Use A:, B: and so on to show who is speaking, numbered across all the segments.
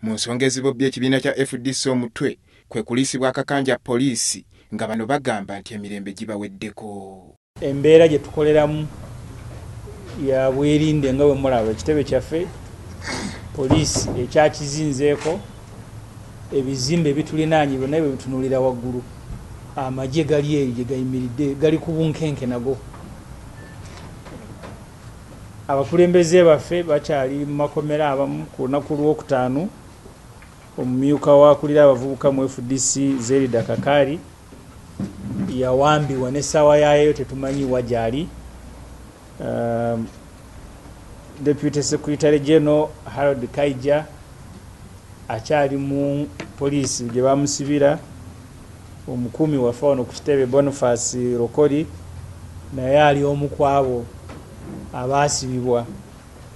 A: Mu nsonga ezibobbya ekibiina kya FDC omutwe kwe kuliisibwa akakanja poliisi, nga bano bagamba nti emirembe gibaweddeko.
B: Embeera gye tukoleramu ya bwerinde, nga bwe mulaba ekitebe kyaffe poliisi ekyakizinzeeko, ebizimbe bitulinaanye byonna bwe bitunuulira waggulu, amagye gali eyo gye gayimiridde, gali ku bunkenke nago. Abakulembeze baffe bakyali mu makomera abamu. Ku lunaku lwokutaano, omumyuka wakulira abavubuka mu FDC, Zerida Kakaari, yawambibwa, n'essaawa yaayo tetumanyi wa gyali. Deputy Secretary General Harold Kaija akyali mu poliisi gye bamusibira. Omukuumi waffe wano ku kitebe, Boniface Rokori, naye ali omu ku abo abaasibibwa,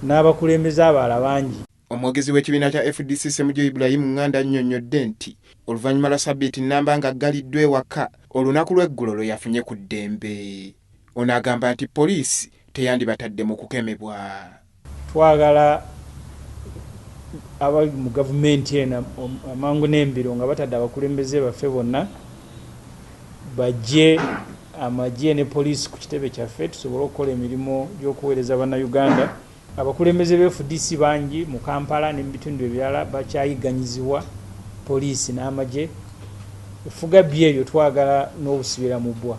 B: n'abakulembeze abalala bangi.
A: Omwogezi w'ekibiina kya FDC, Ssemujju Ibulayimu Nganda, annyonnyodde nti oluvannyuma lwa sabbiiti nnamba ng'aggaliddwa ewaka, olunaku lw'eggulo lwe yafunye ku ddembe. Ono agamba nti poliisi teyandibatadde mu kukemebwa.
B: Twagala abali mu gavumenti eno, amangu n'embiro, nga batadde abakulembeze baffe bonna, bajje amagye ne poliisi ku kitebe kyaffe, tusobole okukola emirimu gy'okuweereza Bannayuganda. Abakulembeze ba FDC bangi mu Kampala ne mu bitundu ebirala bakyayigganyizibwa poliisi n'amagye. Effuga bbi eryo twagala n'obusibira mu bbwa,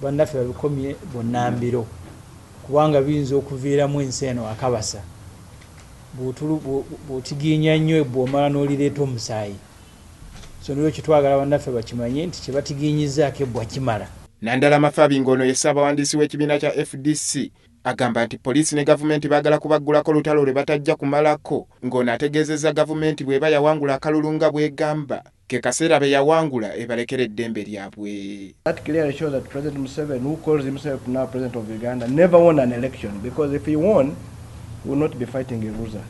B: bannaffe babikomye bonna mbiro, kubanga biyinza okuviiramu ensi eno akabasa. Bw'otigiinya nnyo ebbwa, omala n'olireeta omusaayi. So nolwekyo twagala bannaffe bakimanye nti kye batigiinyizaako ebbwa kimala.
A: Nandala Mafabi, ng'ono ye ssaabawandiisi w'ekibiina kya FDC, agamba nti poliisi ne gavumenti baagala kubaggulako lutalo lwe batajja kumalako, ng'ono ategeezezza gavumenti bw'eba yawangula akalulu nga bw'egamba, ke kaseera be yawangula ebalekera eddembe lyabwe.
C: That clearly shows that President Museveni, who calls himself now President of Uganda, never won an election, because if he won, he would not be fighting a loser.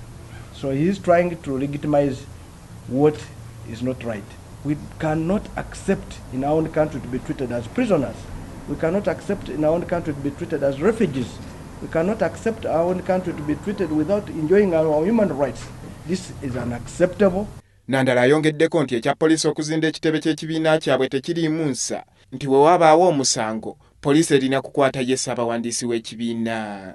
C: So he is trying to legitimize what is not right. We cannot accept in our own country to be treated as prisoners. We cannot accept in our own country to be treated as refugees. We cannot accept our own country to be treated without enjoying our human rights. This is unacceptable.
A: Nandala ayongeddeko nti ekya poliisi okuzinda ekitebe ky'ekibiina kyabwe tekiriimu nsa, nti bwe wabaawo omusango, poliisi erina kukwata ye ssaabawandiisi w'ekibiina.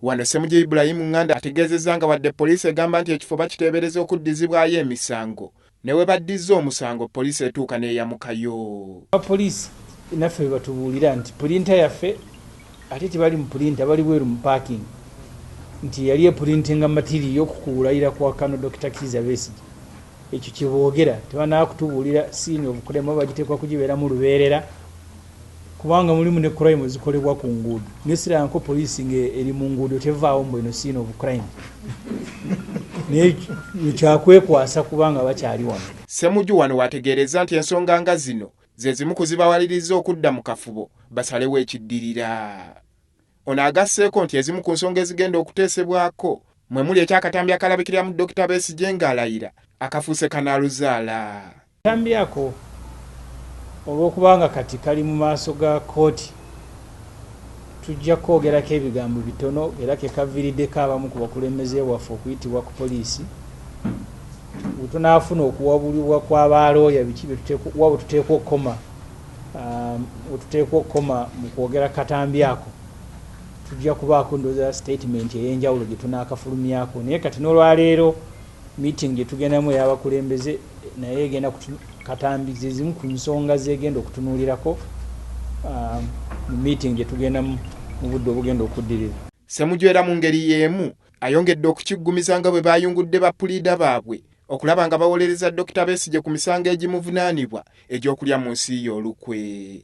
A: Wano Ssemujju Ibulayimu Nganda ategeezezza nga wadde poliisi egamba nti ekifo bakiteebereza okuddizibwayo emisango, ne we baddizza omusango poliisi etuuka n'eyamukayo.
B: Abapoliisi naffe bwe batubuulira nti printer yaffe, ate tebali mu printer, bali bweru mu parking, nti yali epurintinga material okukuwulayira kwa kano Dr Kiiza Besigye. Ekyo kyeboogera, tebanaakutubuulira scene of crime bagiteekwa kugibeeramu lubeerera, kubanga mulimu ne crime ezikolebwa ku nguudo. Nesiranko poliisi nga eri mu nguudo tevaawo mbu eno scene of crime, naye kyakwekwasa kubanga bakyali wano.
A: Ssemujju wano wategeereza nti ensonga nga zino ze zimu ku zibawaliriza okudda mu kafubo basalewo ekiddirira. Ono agasseeko nti ezimu ku nsonga ezigenda okuteesebwako mwe muli ekyakatambi akalabikiramu Dokita Besigye ng'alayira akafuuse kanaaluzaala.
B: Katambi ako, olw'okubanga kati kali mu maaso ga kooti, tujja kwogerako ebigambo bitono, era ke kaviiriddeko abamu ku bakulembeze bwaffe okuyitibwa ku poliisi. Bwe tunaafuna okuwabulibwa kw'abalooya biki wa bwe tuteekwa okukoma, we tuteekwa okukoma mu kwogera katambi ako, tujja kubaako ndowooza statement ey'enjawulo gye tunaakafulumyako. Naye kati n'olwaleero meeting gye tugendamu ey'abakulembeze naye egenda katambi ze zimu ku nsonga zegenda okutunuulirako mu meeting gye tugendamu mu budde obugenda okuddirira.
A: Ssemujju era mu ngeri y'emu ayongedde okukiggumiza nga bwe bayungudde bapuliida baabwe okulaba nga bawolereza Dokita Besigye ku misango egimuvunaanibwa egy'okulya mu nsi ye olukwe.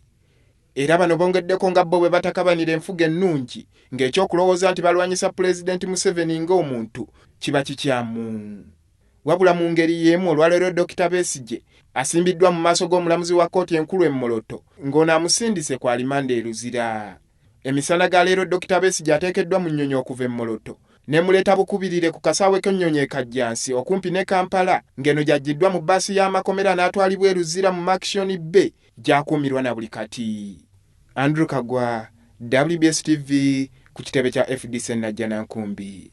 A: Era bano bongeddeko nga bo bwe batakabanira enfuga ennungi, ng'ekyokulowooza nti balwanyisa Pulezidenti Museveni ng'omuntu kiba kikyamu. Wabula mu ngeri y'emu, olwaleero Dokita Besigye asimbiddwa mu maaso g'omulamuzi wa kkooti enkulu e Moroto, ng'ono amusindise ku alimanda e Luzira. Emisana ga leero Dokita Besigye ateekeddwa mu nnyonyi okuva e Moroto nemuleeta bukubirire ku kasaawe k'ennyonyi e Kajjansi okumpi ne Kampala, ng'eno gy'aggyiddwa mu bbaasi y'amakomera n'atwalibwa e Luzira mu Murchison Bay gy'akuumirwa na buli kati. Andrew Kagwa, WBS TV, ku kitebe kya FDC Najjanankumbi.